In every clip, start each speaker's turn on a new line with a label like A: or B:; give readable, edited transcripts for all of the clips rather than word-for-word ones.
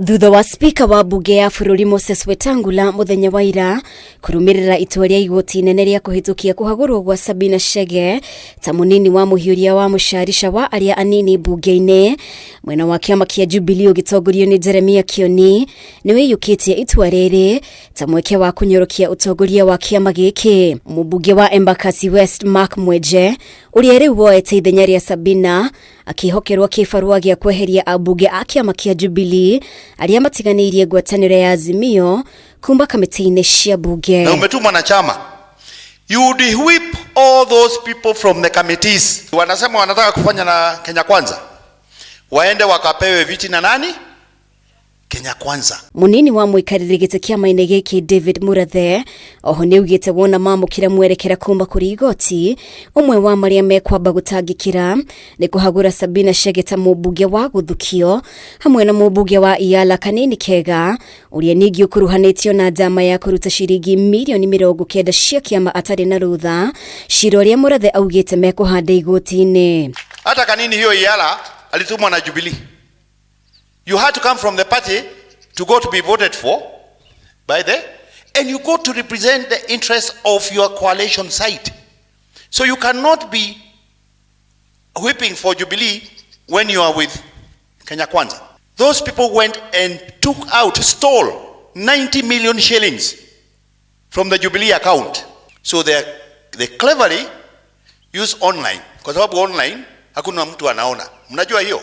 A: Thutha wa spika wa mbunge ya bũrũri Moses Wetangula mũthenya wa ira kũrũmĩrĩra itua rĩa igoti inene rĩa kũhĩtũkia kũhagũrwo gwa Sabina Chege ta mũnini wa mũhiũria wa mũcarica wa arĩa anini mbunge-inĩ, mwena wa kĩama kĩa Jubilee ũgĩtongorio nĩ Jeremia Kioni nĩ wĩiyũkĩtie itua rĩrĩ ta mweke wa kũnyorokia ũtongoria wa kĩama gĩkĩ. Mũmbunge wa Embakasi West Mark Mwenje ũrĩa rĩu woete ithenya rĩa Sabina akĩhokerwo kĩbarũa gĩa kweheria ambunge a kĩama kĩa Jubilee arĩa matiganĩirie ngwatanĩro ya Azimio kuma kamĩtĩ-inĩ cia mbunge.
B: Na umetumwa na chama, you would whip all those people from the committees. Wanasema wanataka kufanya na Kenya Kwanza, waende wakapewe viti na nani? Kenya Kwanza.
A: Munini wa mũikarĩri gĩtĩ kĩama-inĩ gĩkĩ David Murathe oho nĩ augĩte wona mamũkĩra mwerekera kuma kũrĩ igoti, ũmwe wa marĩa mekwamba gũtangĩkĩra nĩ kũhagũra Sabina Chege ta mũmbunge wa gũthukio hamwe na mũmbunge wa Iala Kanini Kega ũrĩa ningĩ ũkuruhanĩtio na njama ya kũruta ciringi mirioni 90 cia kĩama atarĩ na rũtha, cira ũrĩa Murathe augĩte mekũhanda igoti-inĩ.
B: Hata Kanini hiyo Iala alitumwa na Jubilee. You had to come from the party to go to be voted for by the, and you go to represent the interests of your coalition side. So you cannot be whipping for Jubilee when you are with Kenya Kwanza. Those people went and took out, stole 90 million shillings from the Jubilee account. So they cleverly use online. Kwa sababu online hakuna mtu anaona. Mnajua hiyo?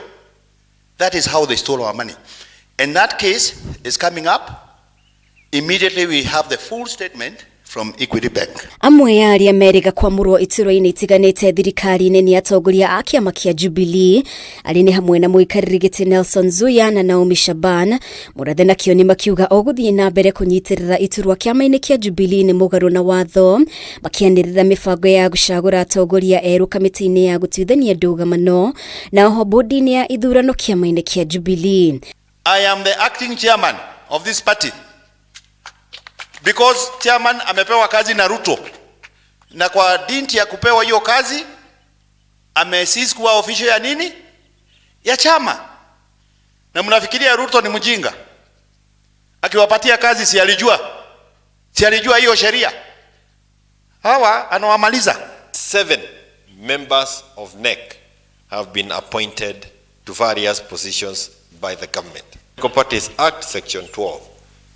B: That is how they stole our money. And that case is coming up. Immediately we have the full statement from Equity Bank.
A: Amwe ya arĩa merĩga kwamũrwo iturwa-inĩ itiganĩte thirikari-inĩ nĩ atongoria a kĩama kĩa Jubilee arĩ nĩ hamwe na mũikarĩri gĩtĩ Nelson Zuya na Naomi Shaban. Murathe na Kioni makiuga o gũthiĩ na mbere kũnyitĩrĩra iturwa kĩama-inĩ kĩa Jubilee nĩ mũgarũ na watho, makĩanĩrĩra mĩbango ya gũcagũra atongoria erũ kamĩtĩ-inĩ ya gũtuithania ndũgamano na oho bodi-inĩ ya ithurano kĩama-inĩ kĩa Jubilee.
B: I am the acting chairman of this party because chairman amepewa kazi na Ruto, na kwa dinti ya kupewa hiyo kazi amesisi kuwa official ya nini ya chama. Na mnafikiria Ruto ni mjinga? Akiwapatia kazi si alijua? Si alijua hiyo sheria? Hawa anawamaliza.
C: 7 members of NEC have been appointed to various positions by the government. Parties Act section 12,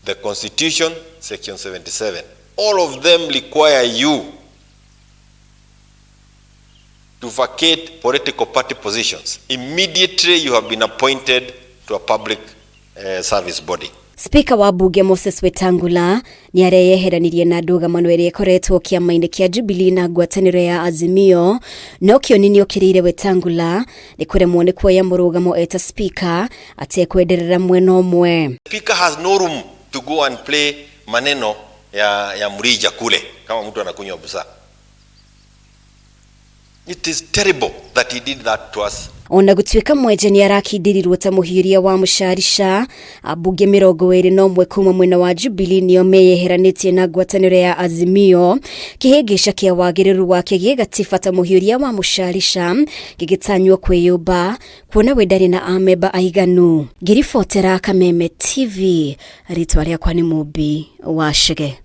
C: the Constitution section 77. All of them require you to vacate political party positions immediately you have been appointed to a public service body.
A: Spika wa bunge Moses Wetangula nĩ areyeheranirie na ndũgamano ĩrĩa ĩkoretwo kĩama-inĩ kĩa Jubilee na ngwatanĩro ya Azimio, no Kioni nĩokĩrĩire Wetangula nĩ kũremwo nĩ kuoya mũrũgamo eta spika atekwenderera mwena ũmwe.
C: Speaker has no room to go and play maneno ya mrija kule kama mtu anakunywa busaa. It is terrible that he did that to us.
A: Ona gũtuĩka Mwenje nĩ arakindĩrirwo ta mũhiũria wa mũcarica, ambunge 21 kuma mwena wa Jubilee nĩo meyeheranĩtie na ngwatanĩro ya Azimio, kĩhĩngĩca kĩa wagĩrĩru wake gĩgatiba ta mũhiũria wa mũcarica gĩgĩtanywo kwĩyũmba kuona we ndarĩ na amemba aiganu. Ngĩribotera Kameme TV, rĩtwa rĩakwa nĩ Mũmbi wa Chege.